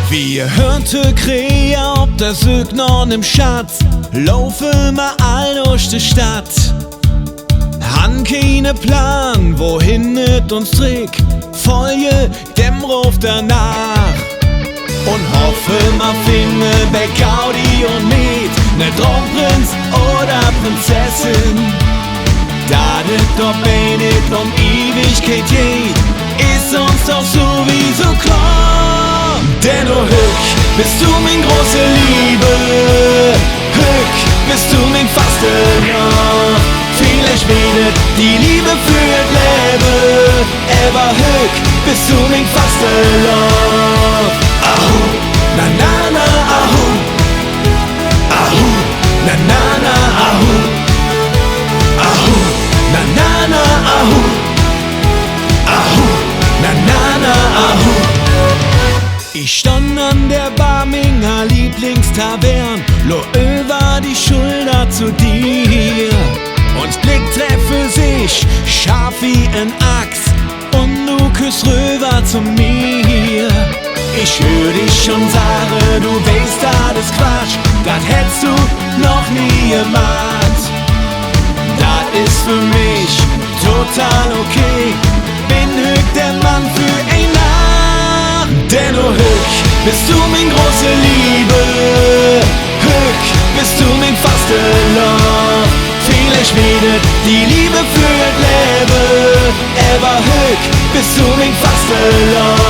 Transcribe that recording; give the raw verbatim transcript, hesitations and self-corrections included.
Wie hüüt Krähe op der Söök noh nem Schatz, laufe mer all durch de Stadt. Han keine Plan, wohin et uns trick, folge dem Rof der Naach. Un hoffe, mer finge bei Gaudi un Med ne Draumprinz oder Prinzessin. Dat et dobei nit öm Iwigkeit geiht, es uns doch suwiesu klor. Denn o hügg bes do ming große Leev, hügg bes do ming Fastelovv. Villeich weed et die Leev för et Levve, ävver hügg bes do ming Fastelovv. Ahu, na, na, na, ahu. Ahu, na, na, na, ahu. Ahu, na, na, na, ahu. Ahu, na, na, na, ahu. Ich stonn an der Bar minger Lieblingstavern, loor üvver die Schulder zo dir. Uns Bleck treffe sich, scharf wie en Achs, un do küss rüvver zo mir. Ich hür dich schon sage, do weiß, dat es Quatsch, dat hätts do noch nie gemaht. Dat es för mich total okay, ben hügg der Mann för ein Naach. Denn o hügg bes do ming große Leev, hügg bes do ming Fastelovv. Villeich weed et die Leev för et Levve, ävver hügg bes do ming Fastelovv.